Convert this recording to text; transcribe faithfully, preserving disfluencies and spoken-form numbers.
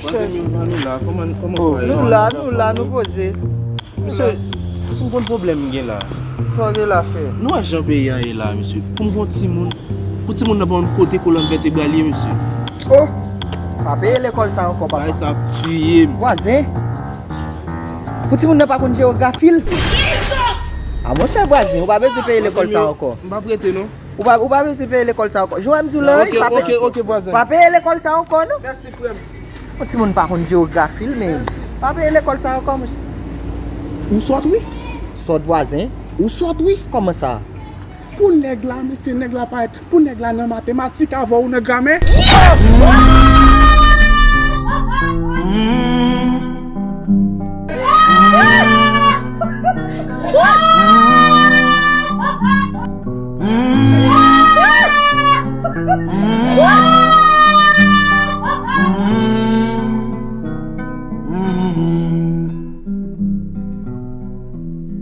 Vwazen, nou la, kòman, kòman nou la, nou la, nou poze. Mesye, si m konn pwoblèm m gen la. Sa w gen la, frè? Nou wè jan peyi an ye la, mesye. Pou m gon timoun, pou timoun nan pa konn kote kolòn vètebral ye, mesye. Oh! Pa peye lekòl sa ankò, papa. Bagay sa ap tiye m. Vwazen! Pou timoun nan pa konn jewografi l? A monchè, vwazen, ou pa bezwen peye lekòl sa ankò. M p ap rete, non. Ou pa, ou pa bezwen peye lekòl sa ankò. Joel, m di w la, wi, pa peye, pa peye lekòl sa ankò, non. Mèsi, frè m. Yon timoun pa konn jewografi l, men pa peye lekòl sa ankò, monchè. Ou sòt, wi. Sòt, vwazen. Ou sòt, wi. Kòman sa? Pou nèg la, mesye, nèg la parèt. Pou nèg la nan matematik avè w nan gramè.